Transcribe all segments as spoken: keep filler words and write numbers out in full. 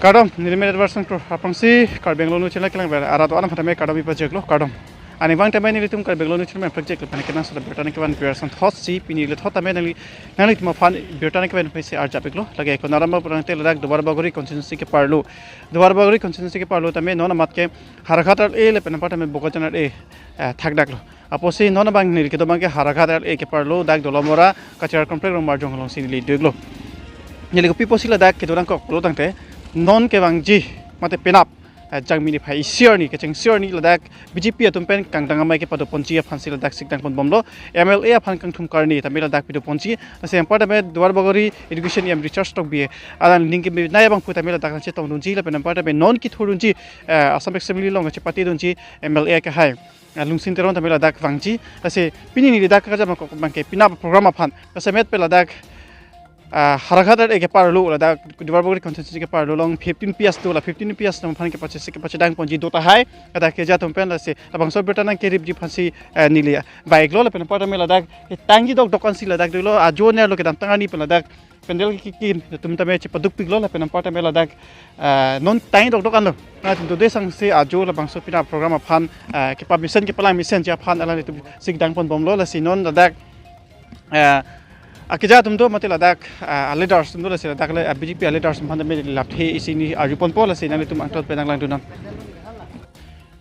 Kardom, neli Merit Verson Kro, aphrangsi Karbi Anglong News Channel kelang ber, arat do-an aphan tame kardom ipajoklo, kardom. Aningvang tame nelitum Karbi Anglong News Channel project lo, panikinan sada berta nangkevan piarson thot si, pini le thot tame nangli, nanglitum aphan berta nangkevan pisi arjap iklo, lake ko naram ba purang te ladak Duarbagori constituency ke-arlo. Duarbagori constituency ke-arlo tame non amat ke Howraghat L A lapen anpar tame Bokajan L A, eh, thakdaklo. Apotsi non abang neli kedo abang ke Howraghat L A ke-arlo dak Dolamara Cultural Complex Romarjong alongsi neli duklo. Neli kopi pusi ladak kedo nangkok pulo tangte non kevangji mate penap, eh, Jangmi niphai isi arni kechengsi arni ladak B J P atum pen kangdang amei kepado ponji aphansi ladak sikdang ponbomlo, M L A aphan kangthum karni tame ladak pado ponji, lasi anpar tame Duarbagori Education E M Richard Tokbi alang ning kebinai abangphu tame ladak nangchetongdunji lapen anpar tame non kethurdunji, eh, Assam Assembly along chepatedunji M L A akehai, ah, Lungsing Teron tame ladak vangji. Lasi pini neli dak kajama kok abang ke penap program aphan. Lasi met pe ladak, ah, Howraghat L A ke-arlo ladak Duarbagori constituency ke-arlo along fifteen P S do, la fifteen P S atum aphan kepachesi kepachedang ponji do tahai. Ladak keja atum pen lasi labangso berta nangkeripji aphansi, eh, neli vaiklo lapen anpar tame ladak tangji dokdok ansi ladak dolo, ajo nerlo kedamtang arni pen ladak pandal kekim atum tame chepadukpiklo lapen anpar tame ladak, eh, non tangji dokdok anlo. Nangtum tode sangse ajo labangso penap program aphan, eh, kepamesen kepalang mesenji aphan alanglitum sikdang ponbomlo, lasi non ladak, eh, akeja atum do mate ladak, eh, a-leaders atum do, lasi ladak le, eh, B J P a-leaders atum aphan tame lamthe isi hini arju ponpo, lasi nanglitum angthot pen nanglangdun non.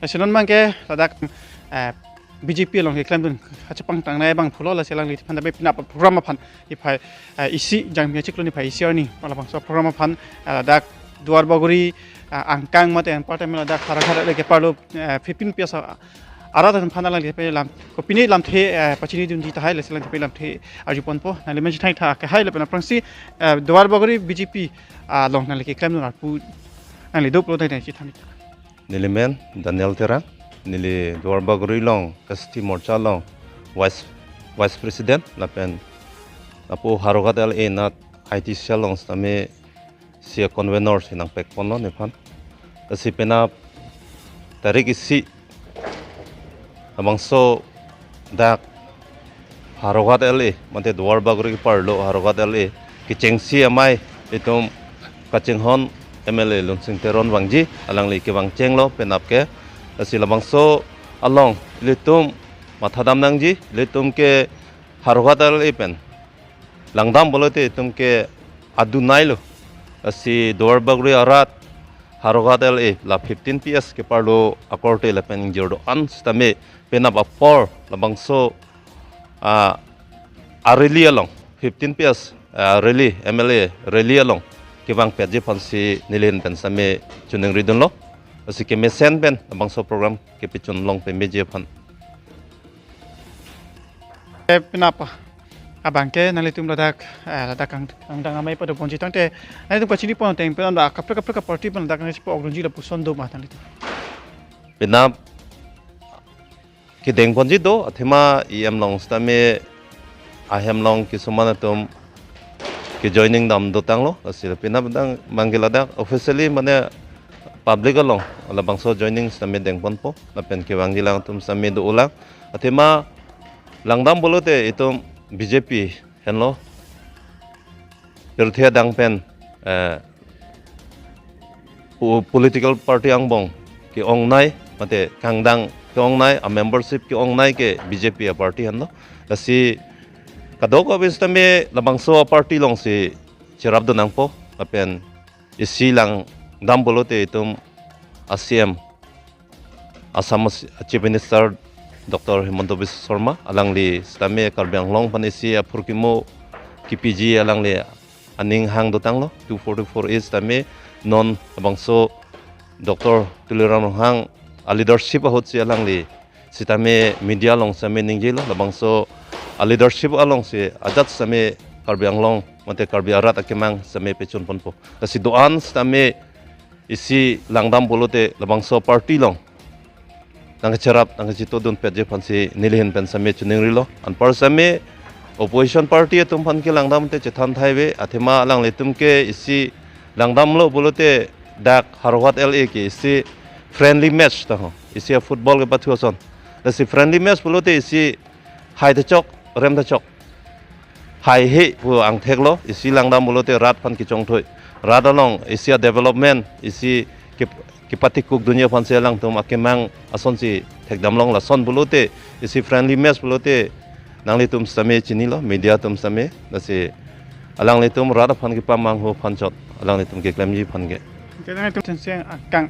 Lasi non abang ke ladak, eh, B J P along keklemdun kachepangtangnei abangphulo, lasi alangliphan tame penap program aphan niphai, eh, isi Jangmi achiklo niphai isi arni labangso program aphan, eh, ladak Duarbagori, eh, angkang mate anpar tame ladak Howraghat L A ke-arlo, eh, fifteen P S a-, arat atum aphan alangliphan lam kopine lamthe, eh, pachinidunji tahai, lasi alangliphan lamthe arju ponpo. Nangli men chithai tha akehai lapen aphrangsi, eh, Duarbagori B J P along nangli keklemdun arpu nangli do pulo tangte chithan. Neli men Daniel Terang, neli Duarbagori along S T Morcha along Vice, Vice President, lapen lapu Howraghat L A anat I T cell along sitame isi a-convener si nangpek ponlo nephan. Lasi penap tarik isi labangso dak Howraghat L A, mate Duarbagori ke-arlo Howraghat L A kechengsi amei itum kachinghon M L A Lungsing Teron vangji, alangli kevangchenglo penap ke. Lasi labangso along ilitum mathadam nangji, ilitum ke Howraghat L A pen langdam pulote itum ke adunailo. Lasi Duarbagori arat Howraghat L A la fifteen P S ke-arlo akorte lapen ingjir do-an sitame penap apor labangso, ah, a-rally along, fifteen P S, ah, rally, M L A rally along kevangpetji aphansi neli ahin pen sitame choningridunlo. Lasi kemesen pen labangso program kepachun long pemeji aphan. Eh, penap abang ke nanglitum ladak, eh, ladak kang, kangdang amei pado ponji tangte nanglitum kachini pon ateng pen anda kaprek kaprek a-party pen ladak nangchepa-okdunji lapuson do ma nanglitum? Penap kedeng ponji do, athema E M along sitame ahem along kisuman atum ke-joining dam dotanglo, lasi penap dang manggil ladak officially mane public along labangso joining sitame deng ponpo, lapen kevangji alanglitum sitame do-olang. Athema langdam pulote itum B J P henlo pirthe adang pen, eh, po-, political party angbong ke-ongnei, mate kangdang ke-ongnei, a-membership ke-ongnei ke B J P a-party henlo. Lasi kadokave sitame labangso a-party alongsi cherapdun nangpo, lapen isi langdam pulote itum a-C M, Assam Chief Minister Doctor Himanta Biswa Sarma, alangli sitame Karbi Anglong aphan isi aphurkimo kepiji alangli aning hang dotanglo, two forty-four A sitame non labangso Doctor Tuliram Ronghang a-leadership ahutsi alangli sitame media along sitame ningjelo, labangso a-leadership alongsi ajat sitame Karbi Anglong mate Karbi arat akemang sitame pachun ponpo. Lasi do-an sitame isi langdam pulote labangso party along nangkacherap nangkachitodunpetji aphansi neli ahin pen sitame choningrilo. Anpar sitame opposition party atum aphan ke langdam te chethan thai ave, athema alanglitum ke isi langdamlo pulote dak Howraghat L A ke isi friendly match ta ho, isi a-football kepathu ason. Lasi friendly match pulote isi hai ta chok, rem ta chok. Haihe pu angtheklo, isi langdam pulote rat aphan kechongthoi. Rat along isi a-development, isi kep-, kepatikuk dunji aphansi alangtum akemang asonsi thekdamlong, lason pulote, isi friendly match pulote, nanglitum sitame chinilo, media atum sitame, lasi alanglitum rat aphan kepamanghu aphan chot, alanglitum keklemji aphan ke. Kena itu sensing akang.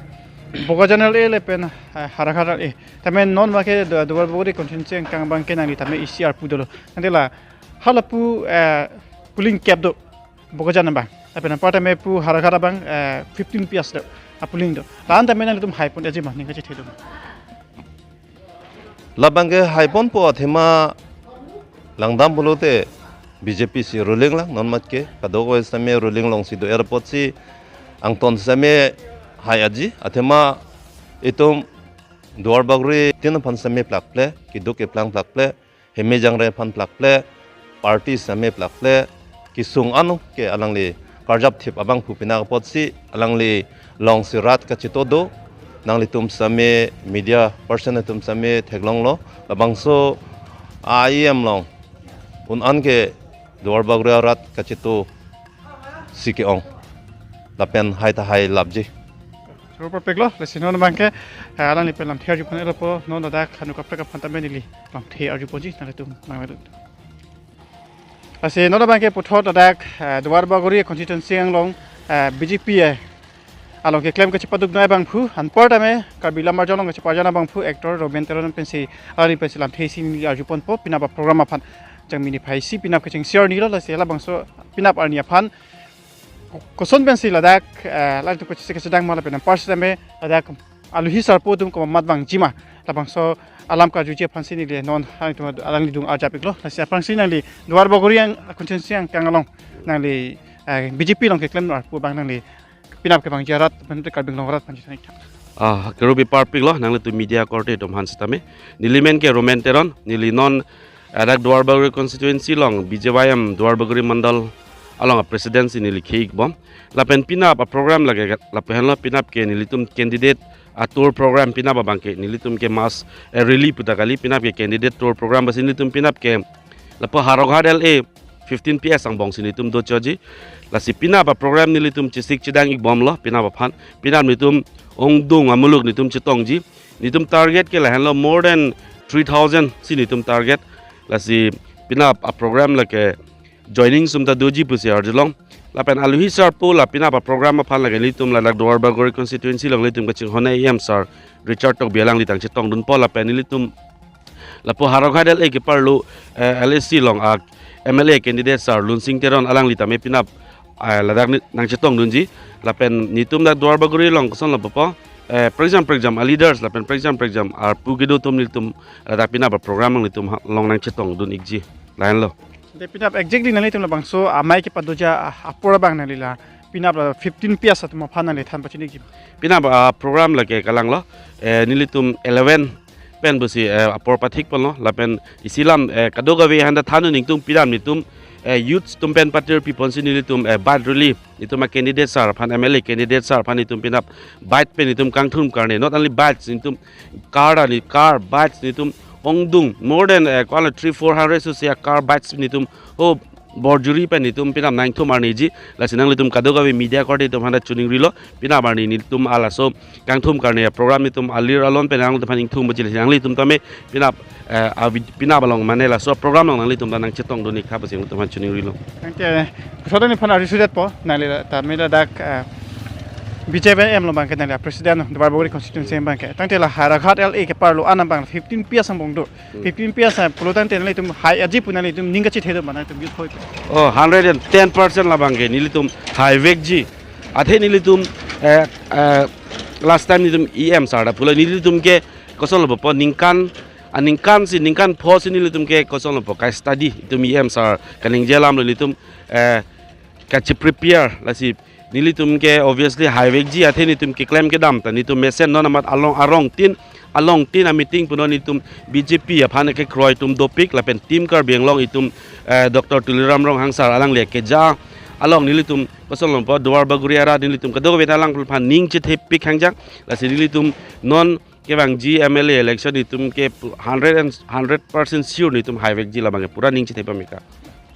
Bokajan L A lapen, eh, Howraghat L A. Tame non abangke Du-, Duarbagori constituency akang abangke nangli tame isi arpu dolo. Nangli la halapu, eh, polling kep do. Bokajan abang. Lapen anparta me pu Howraghat abang, eh, fifteen P S do. A-polling do. La-an tame nangtum haipon aji ma ning kachethedun. Labangke haiponpo, athema langdam pulote B J P si ruling lang, non mat ke, kadokave sitame ruling alongsi do-er apotsi angton sitame hai aji, athema itum Duarbagori tin aphan sitame plakple, keduk keplang plakple, heme jangre aphan plakple, party sitame plakple, kesung ano ke alangli karjap thip abangphu pinak apotsi alangli alongsi rat kachito do, nanglitum sitame media person atum sitame theklonglo, labangso a-E M along un-an ke Duarbagori arat kachito si ke-ong. Lapen hai ta hai lapji. Choro parpiklo, lasi non abangke, eh, alangli pen lamthe arjupon elopo, non ladak hanu kaprek aphan tame neli lamthe arjuponji, nanglitum nangmedun. Lasi non abangke puthot ladak, eh, Duarbagori constituency along, eh, B J P, eh, along keklem kachepaduk noi abangphu, anparta me Karbi Lam Arjang along kacheparjan abangphu, actor Romen Teron pensi, alangli pensi lamthe isi neli arjuponpo, penap a-program aphan jangmi niphai isi penap kecheng share nilo, lasi labangso penap arni aphan koson pensi ladak, eh, ladak tu kachisi kachedang ma lapen anpar sitame ladak aluhi sarpo atum komat vangji ma, labangso alam karjuji aphansi neli non hang tu alanglidung arjap iklo, lasi aphrangsi nangli Duarbagori ang constituency akang along nangli, eh, B J P along keklem arpu abang nangli penap kevangji arat, penap Karbi Anglong arat aphan chethan ik tha. Ah, kerubi parpiklo, nanglitum media korte atum aphan sitame. Neli men ke Romen Teron, neli non ladak Duarbagori constituency along B J Y M Duarbagori mandal along a-president si neli khei ikbom. Lapen penap a-program lake, lapen lo penap ke nelitum candidate a-tour program penap abangke nelitum ke mass, eh, rally puta kali, penap ke candidate tour program, basi nelitum penap ke lapu Howraghat L A fifteen P S angbong si nelitum do choji. Lasi penap a-program nelitum chesik chedang ikbomlo, penap aphan. Penap nelitum ongdung amuluk nelitum chetongji. Nelitum target ke lahenlo more than three thousand si nelitum target. Lasi penap a-program lake joining sum ta doji pusi arjulong. Lapen aluhi sarpo la penap a-program aphan lake nelitum ladak Duarbagori constituency along nelitum kachinghon a-E M sir Richard Tokbi alangli tang chetongdunpo, lapen nelitum lapu Howraghat L A keparlo, eh, L A C along a-M L A candidate sir Lunsing Teron alangli tame penap, eh, ladak ni nangchetongdunji. Lapen nelitum dak Duarbagori along kosonlo pupo, eh, prekjam prekjam a-leaders lapen prekjam prekjam arpu kedo atum nelitum ladak penap a-program nelitum ha-, along nangchetongdun ikji. Lahenlo. Te penap exactly nanglitum labangso amei kepadoja, ah, apor abang nangli la penap la fifteen P S atum aphan nangli than pachini ikji. Penap, ah, program lake kalanglo. Eh, nelitum eleven pen pusi, eh, apor pathikponlo. Lapen isi lam, eh, kadokave handa than ningtung penap nelitum, eh, youths atum pen patir piponsi nelitum, eh, bike rally. Nelitum a-candidate sir aphan, M L A candidate sir aphan nelitum penap bike pen nelitum kangthum karne. Not only bikes, nelitum car ani, car, bikes nelitum ongdung more than, eh, kuala three, four hundred susia car, bikes nelitum ho borjuri pen nelitum penap nangthum arniji. Lasi nanglitum kadokave media korte atum handa chuning rilo, penap arni nelitum alaso kangthum karne program nelitum alir alon pen nangtum aphan ingthum baji, lasi nanglitum tame penap, eh, avi-, penap along mane laso program along nanglitum ta nangchetongdun ik tha pusi nangtum aphan chuning rilo. Tangte, eh, puthot neliphan arjusudetpo, nangli la, tame ladak, eh, B J Y M along abangke nangli president Duarbagori constituency abangke. Tangte la Howraghat L A keparlo an abang fifteen P S angbong do. Hmm. Fifteen P S pulo tangte nanglitum hai aji pu nanglitum ning kachethedun ma nangtum youth hoi. Oh, hundred and ten percent labangke nelitum haivekji. Athe nelitum, eh, eh, last time nelitum E M sir ta pulo nelitum ke kosonlo pupo ningkan, aningkan si ningkan pho si nelitum ke kosonlo pupo ka-study itum E M sir kaningje alam lo nelitum, eh, kachi-prepare, lasi nelitum ke obviously haivekji athe nelitum keklem kedam ta nelitum mesen non amat along arong tin, along tin a-meeting punon nelitum B J P aphan kekroi atum dopik lapen Team Karbi Anglong itum, eh, Doctor Tuliram Ronghang sir alangli keja along nelitum kosonlo pupo Duarbagori arat nelitum kadokave alangliphan ning chethepik hangjang, lasi nelitum non kevangji M L A election nelitum ke hundred and hundred percent sure nelitum haivekji labangke pura ning chethepamika.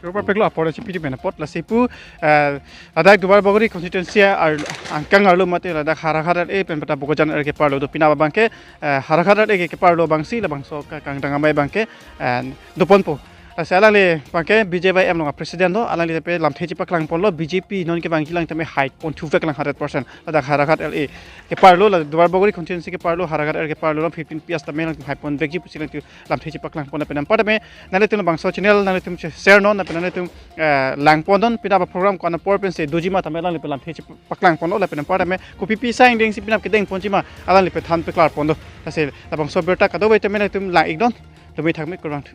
Rupa peklo apor si pidi pen apot lasi pu, eh, ladak Duarbagori constituency ar angkang arlo mate ladak Howraghat L A pen pata Bokajan L A keparlo do pina abangke, eh, Howraghat L A ke keparlo abangsi labangso ka kangdang amei abangke, eh, doponpo. Lasi alangli abangke B J Y M along president lo, alangli pe lamthe chepaklang ponlo, B J P non kevangji lang tame hai pon thuvek lang hundred percent. Ladak Howraghat L A keparlo, la Duarbagori constituency keparlo, Howraghat L A keparlo, fifteen P S tame lang hai ponvekji pusi lang tu lamthe chepaklang pon lapen anparta me nanglitum labangso channel nanglitum che share non lapen nanglitum, eh, lang pon non pina ba program ko-an apor pensi doji ma tame alangli pe lamthe chepaklang ponlo lapen anparta me kopi pi sang dengsi pina kedeng ponji ma alangli pe than peklar pon do. Lasi labangso birta kadokave tame nanglitum lang ik non. Lumi thakme kurang.